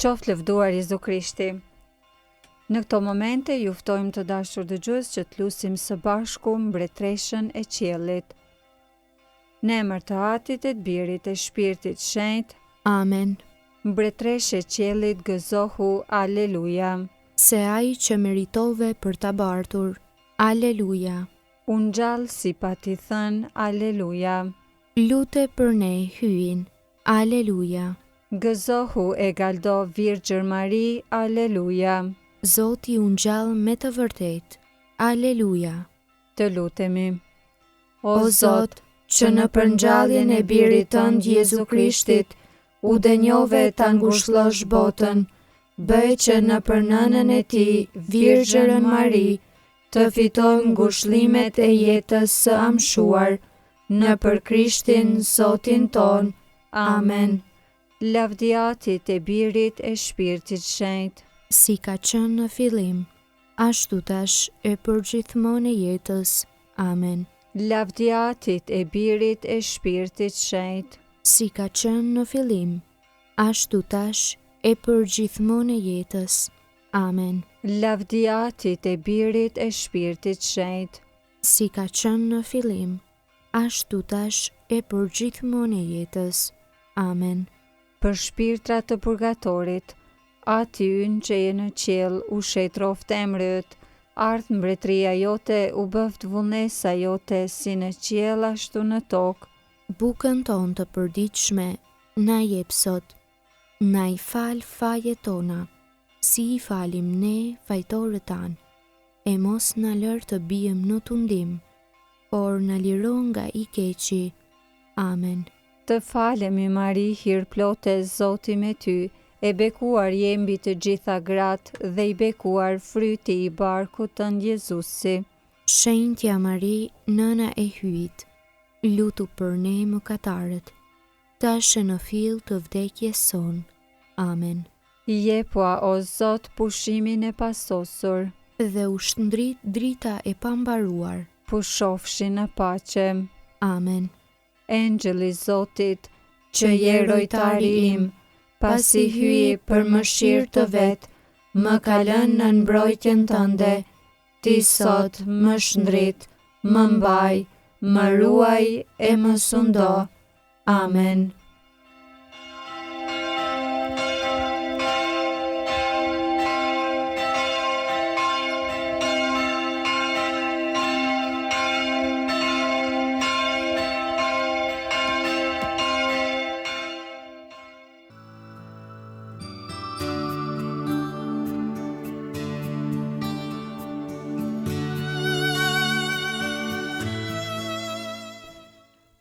Qoftë lëvduar Jezu Krishti. Në këto momente ju ftojmë të dashur dëgjues që të lusim së bashku mbretreshën e qiellit. Në emër të Atit e të Birit e Shpirtit Shenjt. Amen. Mbretreshë e qiellit gëzohu Aleluja. Se ai që meritove për ta bartur. Aleluja. U ngjall si pati thënë Aleluja. Lute për ne Hyjin. Aleluja. Gëzohu e galdo Virgjër Mari, Aleluja. Zoti u ngjall me të vërtetë. Aleluja. Të lutemi. O Zot, që nëpër ngjalljen e Birit tënd Jezu Krishtit, u denjove ta ngushëllosh botën, bëj që nëpër nënën e tij, Virgjërën Mari, të fitojmë ngushëllimet e jetës së amshuar, nëpër Krishtin, Zotin tonë. Amen. Lavdi Atit e Birit e Shpirtit Shenjt. Si ka qenë në fillim, ashtu tash e përgjithmonë e jetës. Amen. Lavdi Atit e Birit e Shpirtit Shenjt. Si ka qenë në fillim, ashtu tash e përgjithmonë e jetës. Amen. Lavdi Atit e Birit e Shpirtit Shenjt. Si ka qenë në fillim, ashtu tash e përgjithmonë e jetës. Amen. Për shpirtra të purgatorit, Ati ynë që je në qiell, u shenjtëroftë emri yt, ardhtë mbretëria jote, u bëftë vullnesa jote, si në qiell ashtu në tokë. Bukën tonë të përditshme na jep sot, na i fal fajet tona, si i falim ne fajtorët tanë, e mos na lër të biem në tundim, por na liro nga i keqi. Amen. Të falemi Mari hirplote Zoti me ty, e bekuar je mbi të gjitha gratë dhe i bekuar fryti i barkut tënd Jezusi. Shenjtja Mari Nëna e Hyjit, lutu për ne mëkatarët, tash e në fill të vdekjes sonë. Amen. Jepua o Zot pushimin e pasosur. Dhe u shndrit drita e pambaruar. Pushofshin në paqe. Amen. Engjëll i Zotit, që je rojtari im, pasi Hyji për mëshirë të vet, më ka lënë nën mbrojtjen tënde, ti sot më shndrit, më mbaj, më ruaj e më sundo. Amen.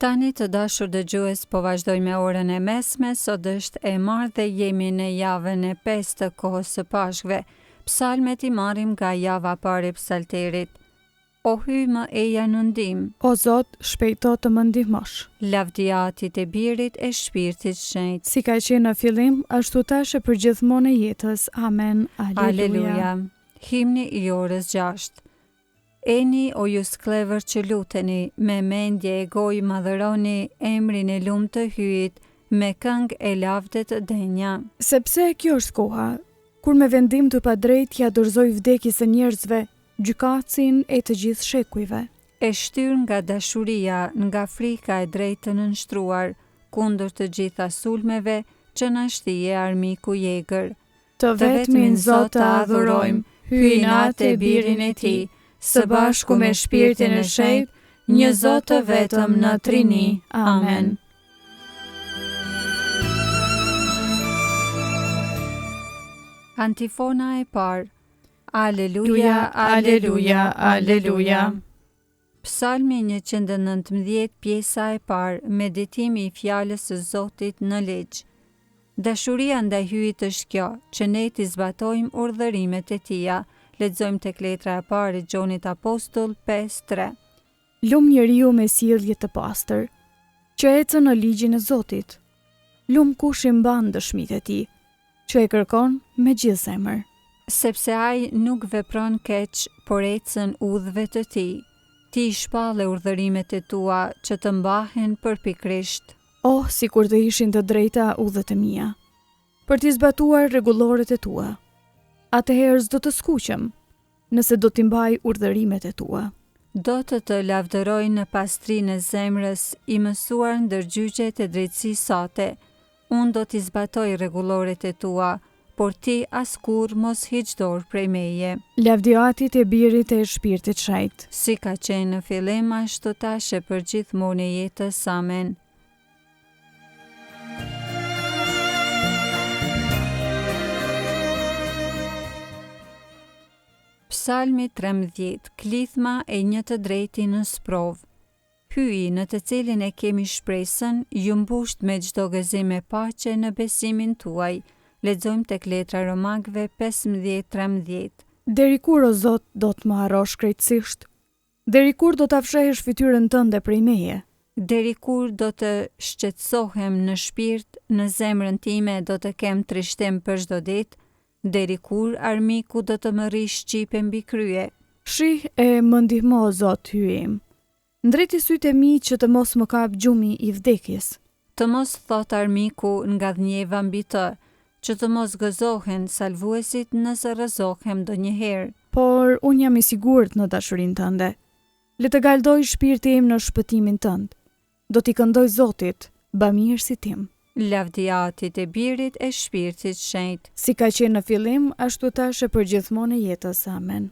Tani të dashur dëgjues po vazhdojmë me orën e mesme, sot është e martë dhe jemi në javën e pestë të kohës së Pashkëve. Psalmet i marrim nga java e parë e Psalterit. O Hyj më eja në ndihmë. O Zot, shpejto të më ndihmosh. Lavdi Atit e Birit e Shpirtit Shenjt. Si ka qenë në fillim, ashtu tash e përgjithmonë e jetës. Amen. Aleluja. Aleluja. Himni i orës gjashtë. Ejani o ju skllevër që luteni, me mendje e gojë madhëroni emrin e lum të Hyjit, me këngë e lavde të denja. Sepse kjo është koha, kur me vendim të padrejtë ia dorëzoi vdekjes së njerëzve, Gjykatësin e të gjithë shekujve. E shtyrë nga dashuria, nga frika e drejtë të nënshtruar, kundër të gjitha sulmeve që na shtie armiku i egër. Të vetmin Zot të adhurojmë, Hyjin Atë e Birin e Tij, së bashku me Shpirtin e Shenjtë, një Zot të vetëm në Trini. Amen. Antifona e parë Aleluja, aleluja, aleluja. Psalmi 119, pjesa e parë, meditimi i fjalës së Zotit në ligj. Dashuria ndaj Hyjit është kjo, që ne t'i zbatojmë urdhërimet e tija. Lexojmë tek letra e parë e Gjonit Apostull 5:3. Lum njeriu me sjellje të pastër, që ecën në ligjin e Zotit. Lum kush i mban dëshmitë e tij, që e kërkon me gjithë zemër. Sepse ai nuk vepron keq, por ecën udhëve të tij. Ti i shpalle urdhërimet e tua, që të mbahen përpikërisht. Oh, sikur të ishin të drejta udhët e mia! për t'i zbatuar rregulloret e tua. Atëherë s'do të skuqem, nëse do t'i mbaj urdhërimet e tua. Do të të lavdëroj në pastrinë e zemrës, i mësuar ndër gjyqet e drejtësisë sate. Unë do t'i zbatoj rregulloret e tua, por ti askurrë mos hiq dorë prej meje. Lavdi Atit e Birit e Shpirtit Shenjt. Si ka qenë në fillim, ashtu tash e përgjithmonë e jetës. Amen. Psalmi 13, Klithma e një të drejti në sprovë. Hyji, në të cilin e kemi shpresën, ju mbushtë me çdo gëzim e paqe në besimin tuaj. Lexojmë tek Letra Romakëve 15, 13. Deri kur, o Zot, do të më harrosh krejtësisht? Deri kur do ta fshehësh fytyrën tënde prej meje? Deri kur do të shqetësohem në shpirt, në zemrën time do të kem trishtim për çdo ditë? Deri kur armiku do të më rrijë shqipe mbi krye? Shih e më ndihmo, o Zot, Hyji im. Ndriti sytë e mi që të mos më kapë gjumi i vdekjes. Të mos thotë armiku, Ngadhnjeva mbi të, që të mos gëzohen salvuesit nëse rrëzohem ndonjëherë. Por unë jam i sigurt në dashurinë tënde. Le të galdojë shpirti im në shpëtimin tënd. Do t'i këndoj Zotit, bamirësit tim. Lavdi Atit e Birit e Shpirtit Shenjt. Si ka qenë në fillim, ashtu tash e përgjithmonë e jetës. Amen.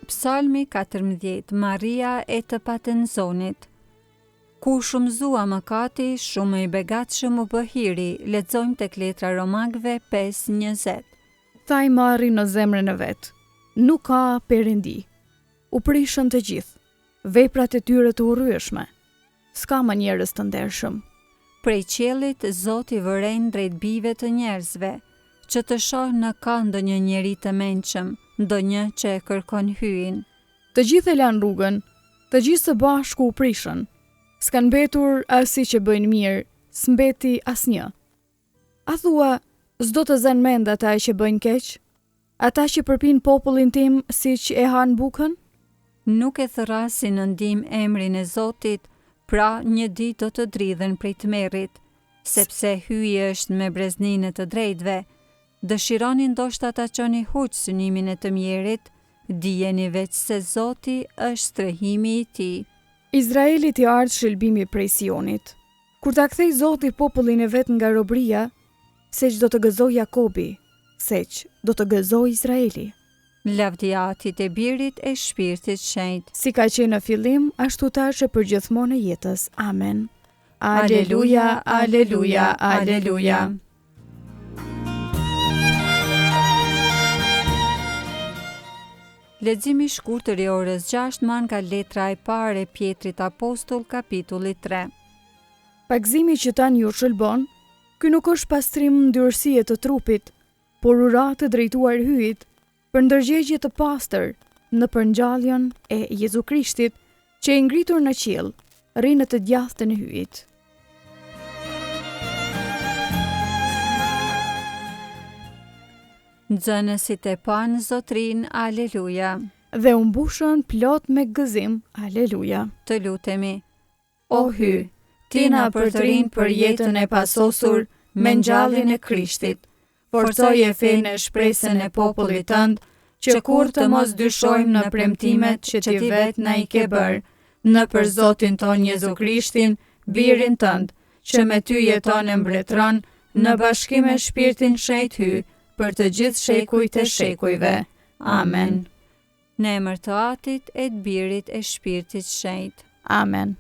Psalmi 14, Marria e të patenzonit. Ku u shumëzua mëkati, shumë më i begatshëm u bë hiri, lexojmë tek letra Romakëve 5:20. Tha i marri në zemrën e vet, Nuk ka Perëndi. U prishën të gjithë, veprat e tyre të urryeshme. S'ka më njerëz të ndershëm. Prej qiellit Zoti vëren drejt bijve të njerëzve, që të shohë në ka ndonjë njeri të mençëm, ndonjë që e kërkon Hyjin. Të gjithë e lanë rrugën, të gjithë së bashku u prishën. S'kanë mbetur asi që bëjnë mirë, s'mbeti asnjë. A thua, s'do të zënë mend ata që bëjnë keq? Ata që përpinë popullin tim siç e hanë bukën? Nuk e thërrasin në ndihmë emrin e Zotit, pra një ditë do të dridhen prej tmerrit, sepse Hyji është me brezninë e të drejtëve. Dëshironi ndoshta ta çoni huq synimin e të mjerit? Dijeni veçse Zoti është strehimi i tij. Izraelit i ardhtë shëlbimi prej Sionit. Kur ta kthejë Zoti popullin e vet nga robëria, seç do të gëzojë Jakobi, seç do të gëzojë Izraeli. Lavdi Atit e Birit e Shpirtit Shenjt. Si ka qenë në fillim, ashtu tash e përgjithmonë e jetës. Amen. Aleluja, aleluja, aleluja. Leximi i shkurtër i orës 6 marrë nga letra e parë e Pjetrit Apostull kapitulli 3. Pagëzimi që tani ju shëlbon, ky nuk është pastrim ndyrësie të trupit, por uratë drejtuar Hyjit, për ndërgjegje të pastër nëpër ngjalljen e Jezu Krishtit, që i ngritur në qiell, rri në të djathtën e Hyjit. Nxënësit e panë Zotërinë, Aleluja. Dhe u mbushën plot me gëzim, Aleluja. Të lutemi. O Hyj, ti na përtërin për jetën e pasosur me ngjalljen e Krishtit. Forcoje fenë e shpresën e popullit tënd, që kurrë të mos dyshojmë në premtimet që ti vetë na i ke bërë, nëpër Zotin tonë Jezu Krishtin, Birin tënd, që me ty jeton e mbretëron në bashkim me Shpirtin Shenjt Hyj, për të gjithë shekujt e shekujve. Amen. Në emër të Atit e të Birit e Shpirtit Shenjt. Amen.